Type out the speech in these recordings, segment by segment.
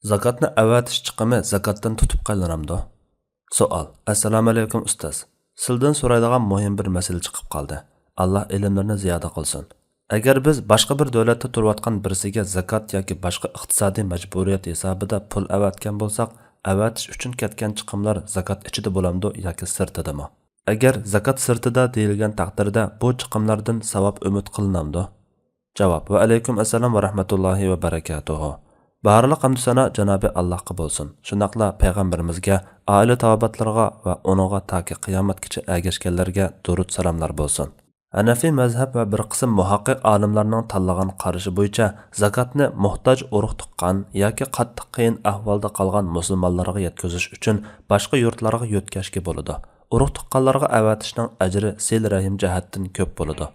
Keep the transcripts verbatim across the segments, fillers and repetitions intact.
زاكاتنى ئەۋەتىش چىقىمى زاكاتتىن تۇتۇپ قېلىنامدۇ؟ سوئال. ئەسسالامۇئەلەيكۇم ئۇستاز. سىلدىن سورايدىغان مۇھىم بىر مەسىلە چىقىپ قالدى. ئاللا ئىلىملىرىنى زىيادە قىلسۇن. ئەگەر بىز باشقا بىر دۆلەتتە تۇرۇۋاتقان بىرسىگە زاكات ياكى باشقا ئىقتىسادىي مەجبۇرىيەت ھېسابىدا پۇل ئەۋەتكەن بولساق، ئەۋەتىش ئۈچۈن كەتكەن چىقىملار زاكات ئىچىدە بولامدۇ ياكى سىرتىدىمۇ؟ ئەگەر زاكات سىرتىدا دېيىلگەن تەقدىردە بۇ چىقىملاردىن ساۋاب ئۈمىد قىلىنامدۇ؟ جاۋاب. ۋەئەلەيكۇم ئەسسالام ۋە رەھمەتۇللاھى ۋە بەرەكاتۇھۇ. بارلىق ھەمدۇسانا جانابى ئاللاھقا بولسۇن. شۇنداقلا پەيغەمبىرىمىزگە، ئائىلە تاۋابىئاتلىرىغا ۋە ئۇنىڭغا تاكى قىيامەتكىچە ئەگەشكەنلەرگە دۇرۇد سالاملار بولسۇن. ھەنەفىي مەزھەپ ۋە بىر قىسىم مۇھەققىق ئالىملارنىڭ تاللىغان قارىشى بويىچە، زاكاتنى موھتاج ئۇرۇق تۇغقان ياكى قاتتىق قىيىن ئەھۋالدا قالغان مۇسۇلمانلارغا يەتكۈزۈش ئۈچۈن باشقا يۇرتلارغا يۆتكەشكە بولىدۇ. ئۇرۇق تۇغقانلارغا ئەۋەتىشنىڭ ئەجرى سىلە رەھىم جەھەتتىن كۆپ بولىدۇ.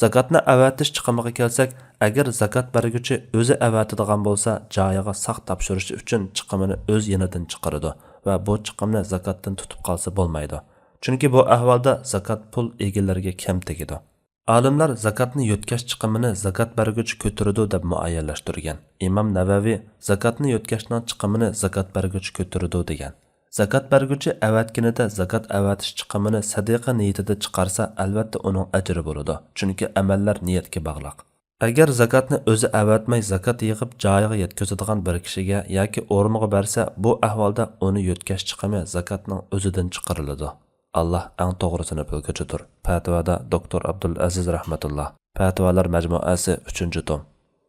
زاكاتنى ئەۋەتىش چىقىمىغا كەلسەك، ئەگەر زاكات بەرگۈچى ئۆزى ئەۋەتىدىغان بولسا، جايىغا ساق تاپشۇرۇشى ئۈچۈن چىقىمىنى ئۆز يېنىدىن چىقىرىدۇ ۋە بۇ چىقىمنى زاكاتتىن تۇتۇپ قالسا بولمايدۇ. چۈنكى بۇ ئەھۋالدا زاكات پۇل ئىگىلىرىگە كەم تېگىدۇ. ئالىملار زاكاتنى يۆتكەش چىقىمىنى زاكات بەرگۈچى كۆتۈرىدۇ دەپ مۇئەييەنلەشتۈرگەن. ئىمام نەۋەۋى زاكاتنى يۆتكەشنىڭ چىقىمىنى زاكات بەرگۈچى كۆتۈرىدۇ دېگەن. زاكات بەرگۈچى ئەۋەتكىنىدە زاكات ئەۋەتىش چىقىمىنى سەدىقە نىيىتىدە چىقارسا، ئەلۋەتتە ئۇنىڭ ئەجرى بولىدۇ، چۈنكى ئەمەللەر نىيەتكە باغلىق. ئەگەر زاكاتنى ئۆزى ئەۋەتمەي زاكات يىغىپ جايىغا يەتكۈزىدىغان بىر كىشىگە ياكى ئورۇنغا بەرسە، بۇ ئەھۋالدا ئۇنى يۆتكەش چىقىمى زاكاتنىڭ ئۆزىدىن چىقىرىلىدۇ. ئاللا ئەڭ توغرىسىنى بىلگۈچىدۇر. پەتىۋادا دوكتور ئابدۇلئەزىز رەھمەتۇللا. پەتىۋالار مەجمۇئەسى، ئۈچىنچى توم.